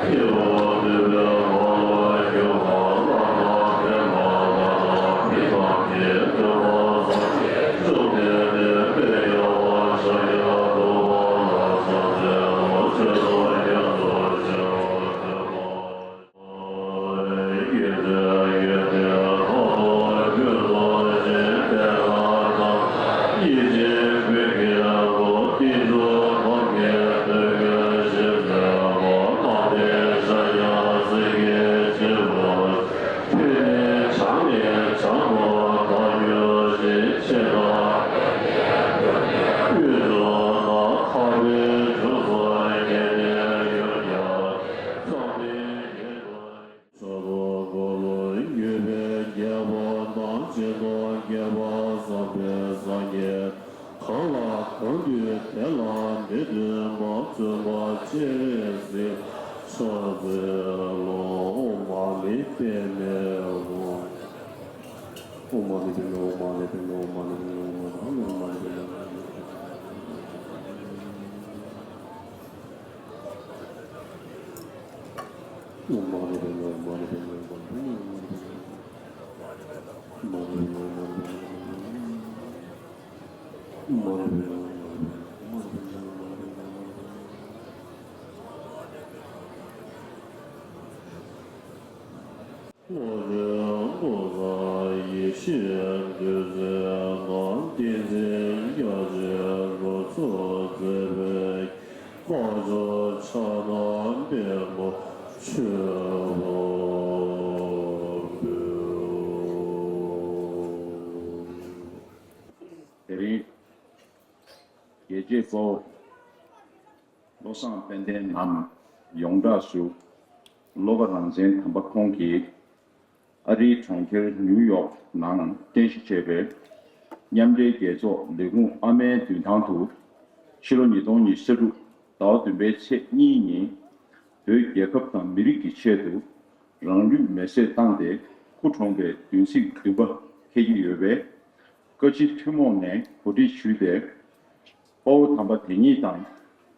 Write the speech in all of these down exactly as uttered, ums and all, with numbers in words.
ས་རུ་འཁོར་ལོ་བརྒྱུད་པའི་རྒྱལ་པོ་དང་། སྤྱི་ནོར་རྒྱལ་པོ་བསམ་འཕེལ་སངས་རྒྱས། གང་ལ་གང་འདུལ་དེ་ལ་འདི་འདུན་མ། བཙུན་པ་སྤྱན་རས་གཟིགས་ཕྱག་འཚལ་ལོ། ཨོཾ་མ་ཎི་པདྨེ་ཧཱུྃ། ཨོཾ་མ་ཎི་པདྨེ་ཧཱུྃ། མ་ཎི་པདྨེ་ཧཱུྃ། མ་ཎི་པདྨེ་ཧཱུྃ། མ་ཎི་པདྨེ་ཧཱུྃ། ལྷོ་ཕྱོགས་ཀླུ་བཟང་ཡེ་ཤེས་འདུས་པའི་ནང་། བསྟན་འཛིན་རྒྱ་མཚོའི་འགོ་གཙོ་མཛད་པའི་རྨད་བྱུང་ཕྱག་ན་པདྨོ་མཆོད་པ་འབུལ། དེ་རིང་རྒྱལ་གཅེས་དཔའ་བོ་བློ་བཟང་དཔལ་ལྡན་ནམ་ཡོངས་གྲགས་སུ་བློ་དགའ་རང་བཙན་དམ་པ་ཁོང་གིས་ཨ་རིའི་གྲོང་ཁྱེར་ནིའུ་ཡོག་ནང་རྟེན་གཞི་བྱས་པའི་མཉམ་འབྲེལ་རྒྱལ་ཚོགས་ལས་ཁུངས་ཨ་མའི་མདུན་ཐང་དུ་ཕྱི་ལོ་ཉིས་སྟོང་ཉི་ཤུ་རྩ་དྲུག་ཟླ་བ་བདུན་པའི་ཚེས་གཉིས་ཉིན་བོད་རྒྱལ་ཁབ་དང་མི་རིགས་ཀྱི་ཆེད་དུ་རང་ལུས་མེར་སྲེག་བཏང་སྟེ་སྐུ་གྲོངས་པའི་བདུན་ཚིགས་བདུན་པ་འཁེལ་གྱི་ཡོད་པས། བཀའ་སྤྱི་ཐུན་མོང་ནས་གོ་སྒྲིག་ཞུས་ཏེ། དཔའ་བོ་དམ་པ་དེ་ཉིད་དང་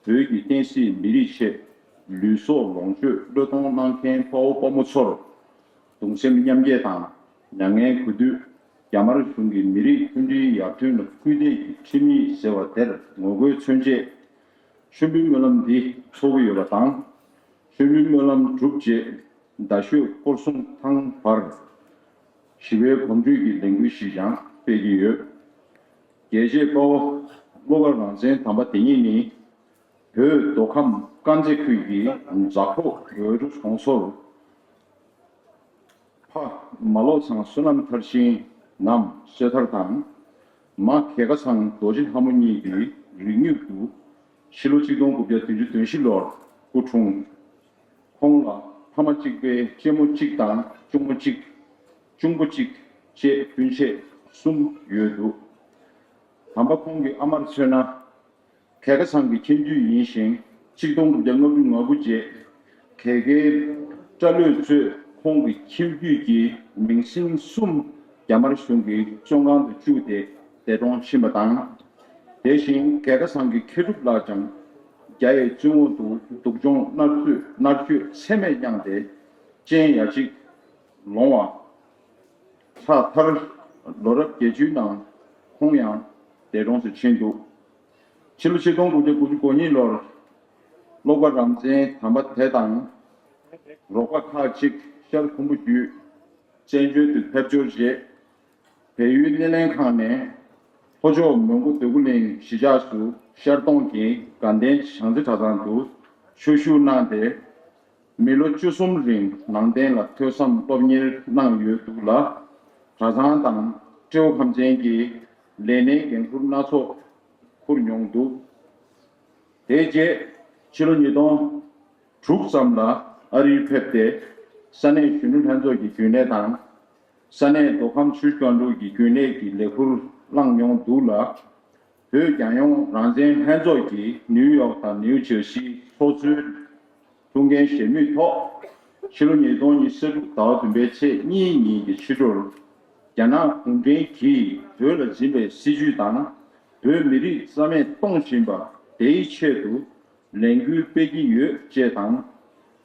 བོད་ཀྱི་བསྟན་སྲིད་མི་རིགས་ཆེད་ལུས་སྲོག་ལོངས་སྤྱོད་བློས་གཏོང་གནང་མཁན་དཔའ་བོ་དཔའ་མོ་ཚོར་གདུང་སེམས་མཉམ་སྐྱེད་དང་། མྱ་ངན་གུས་འདུད། རྒྱ་དམར་གཞུང་གིས་མི་རིགས་མཐུན་སྒྲིལ་ཡར་ཐོན་ལ་སྐུལ་འདེད་ཀྱི་ཁྲིམས་ཡིག་ཟེར་བ་དེར་ངོ་རྒོལ་མཚོན་ཆེད་མཆོད་འབུལ་སྨོན་ལམ་འདི་འཚོགས་ཀྱི་ཡོད་པ་དང་། མཆོད་འབུལ་སྨོན་ལམ་གྲུབ་རྗེས་རྡ་ཤོད་སྐོར་སྲུང་ཐང་བར་ཞི་བའི་གོམ་བགྲོད་ཀྱི་ལས་འགུལ་ཞིག་ཀྱང་སྤེལ་གྱི་ཡོད། རྒྱལ་གཅེས་དཔའ་བོ་བློ་དགའ་རང་བཙན་དམ་པ་དེ་ཉིད་ནི། བོད་མདོ་ཁམས་དཀར་མཛེས་ཁུལ་གྱི་རྫ་ཁོག་འོད་འཕྲོ་གྲོང་ཚོར། ཕ་མ་བློ་བཟང་བསོད་ནམས་མཐར་ཕྱིན་ནམ་བསོད་ཐར་དང་། མ་གེ་ཁ་ཚང་རྡོ་རྗེ་ལྷ་མོ་གཉིས་ཀྱི་རིག་མྱུར་དུ་ཕྱི་ལོ་ཆིག་སྟོང་དགུ་བརྒྱ་བདུན་ཅུ་དོན་བཞི་ལོར་སྐུ་འཁྲུངས། ཁོང་ལ་ཕ་མ་གཅིག་པའི་གཅེན་མོ་གཅིག་དང་གཅུང་མོ་གཅིག་གཅུང་པོ་གཅིག་བཅས་སྤུན་མཆེད་གསུམ་ཡོད་འདུག། དམ་པ་ཁོང་གི་ཨ་མར་མཚོན་ན། གེ་ཁ་ཚང་གི་ཁྱིམ་རྒྱུད་ཡིན་ཞིང་། ཆིག་སྟོང་དགུ་བརྒྱ་ལྔ་བཅུ་ང་དགུ་རྗེས་གེ་ཁའི་སྐྲ་ལོས་གཙོས་ཁོང་གི་ཁྱིམ་རྒྱུད་ཀྱི་མིང་སྲིང་གསུམ་རྒྱ་དམར་གཞུང་གི་བཙོན་ཁང་དུ་བཅུག་སྟེ་འདས་གྲོངས་ཕྱིན་པ་དང་། དེ་བཞིན་གེ་ཁ་ཚང་གི་མཁས་གྲུབ་ལགས་ཀྱང་རྒྱ་ཡི་བཙོན་འོག་ཏུ་སྡུག་སྦྱོང་མནར་གཅོད་མནར་གཅོད་ཚད་མེད་མྱངས་ཏེ་སྤྱན་ཡ་གཅིག་ལོང་བ། ཕྱག་མཐར་ལོ་རབས་བརྒྱད་ཅུའི་ནང་ཁོང་ཡང་འདས་གྲོངས་སུ་ཕྱིན་འདུག། ཕྱི་ལོ་ཆིག་སྟོང་དགུ་བརྒྱ་དགུ་བཅུ་གོ་གཉིས་ལོར་བློ་དགའ་རང་བཙན་དམ་པ་དེ་དང་རོགས་པ་ཁག་ཅིག་ཤར་ཁུམ་བུ་བརྒྱུད་བཙན་བྱོལ་དུ་ཕེབས་འབྱོར་རྗེས། བལ་ཡུལ་སྣེ་ལེན་ཁང་ནས་ལྷོ་ཕྱོགས་མོན་གྷོ་འདོད་རྒུ་གླིང་གཞིས་ཆགས་སུ་ཤར་གཏོང་གི་དགའ་ལྡན་བྱང་རྩེ་གྲྭ་ཚང་དུ་ཆོས་ཞུགས་གནང་སྟེ། མི་ལོ་བཅུ་གསུམ་རིང་ནང་བསྟན་ལ་ཐོས་བསམ་སློབ་གཉེར་གནང་ཡོད་འདུག་ལ། གྲྭ་ཚང་དང་སྤྲེའུ་ཁམས་ཚན་གྱི་ལས་སྣེའི་འགན་འཁུར་སྣ་ཚོགས་འཁུར་མྱོང་འདུག། དེ་རྗེས་ཕྱི་ལོ་ཉིས་སྟོང་དྲུག་ཙམ་ལ་ཨ་རིར་ཕེབས་ཏེ་ས་གནས་གཞོན་ནུ་ལྷན་ཚོགས་ཀྱི་རྒྱུན་ལས་དང་། ས་གནས་མདོ་ཁམས་ཆུ་བཞི་སྒང་དྲུག་གི་རྒྱུན་ལས་ཀྱི་ལས་ཁུར་བླངས་མྱོང་འདུག་ལ། བོད་རྒྱལ་ཡོངས་རང་བཙན་ལྷན་ཚོགས་ཀྱི་ནིའུ་ཡོག་དང་ནིའུ་ཇར་སིའི་ཚོགས་གཙོའི་ཐུགས་འགན་བཞེས་མུས་ཐོག། ཕྱི་ལོ་ཉིས་སྟོང་ཉི་ཤུ་རྩ་དྲུག་ཟླ་བ་བདུན་པའི་ཚེས་གཉིས་ཉིན་གྱི་ཕྱི་དྲོར། རྒྱ་ནག་གུང་ཁྲན་གྱིས་བོད་ལ་འཛིན་པའི་སྲིད་བྱུས་དང་། བོད་མི་རིགས་རྩ་མེད་གཏོང་བཞིན་པ་དེའི་ཆེད་དུ་ལས་འགུལ་སྤེལ་གྱི་ཡོད་ཅེས་དང་།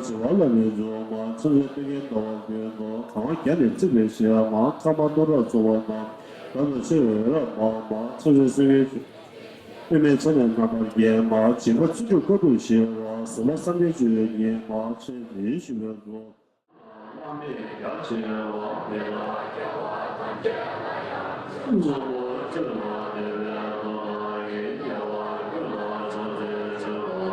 ལ་བྱེ་བ་ལ་ནི་འཇུག་མ། ཚེ་རིང་སྟོན་ཀའི་ཟླ་བ་ཀུན་ཏུ། གང་བ་བརྒྱ་ནི་བརྩིགས་པའི་གཞི་མ། ཐ་མ་གཏུམ་དྲག་བཙོག་པ་རྣམས། བརྡབ་ལ་ཆེ་བའི་འོད་རབ་འབར་མ། ཚེ་རིང་སེང་གེའི་ཆུ། པདྨའི་ཚལ་ནས་རྣམ་པར་རྒྱལ་མ། སྦྱིན་པ་བརྩོན་འགྲུས་དཀའ་ཐུབ་ཞི་བ། གཟུངས་སྔགས་སངས་རྒྱས་སྤྱོད་པའི་ཉི་མ། ཕྱིན་ཅི་ཞིག་པའི་གཟུངས། བླ་མེད་རྒྱ་ཆེ་བ་དེ་ལ་སྐྱེ་བ་ཐམས་ཅད་ལ་ཡང་། སེམས་ཙམ་པོ་སྤྱོད་པ་དེ་ལས་ལོ་ན་ཡི་སྐྱེ་བ་ཀུན་ལ་ཕྱག་འཚལ་ཕྱག་འཚལ་ལོ།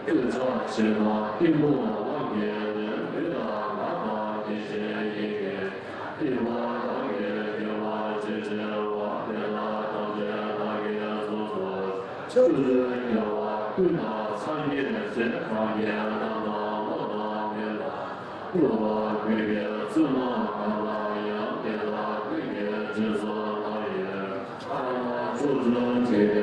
ཀུན་བྱ་ཕྱི་ནང་སྐྱིད་པོ་དབང་གིས་ནི། མི་དང་ང་དང་དེ་བཞིན་ཡི་གེ། སྐྱེ་བ་བདག་གིས་སྐྱེ་བ་ཇི་བཞིན་པ། དེ་ལ་ཐམས་ཅད་བདག་གིས་སོ་སོར་ཕྱག་འཚལ་སྐྱེ་བ་ཀུན་ལ་སངས་རྒྱས་སྲས་གང་གིས་བསྣམས་དང་བསྣམས་དང་མེད་ལ། བསྐུལ་བ་ཀུན་གྱི་བསོད་ནམས་གང་ལ་ཡང་། དེ་དག་ཀུན་གྱི་རྗེས་སུ་བདག་ཡི་ཕ་མ་ཕྱོགས་བཅུའི་འཇིག་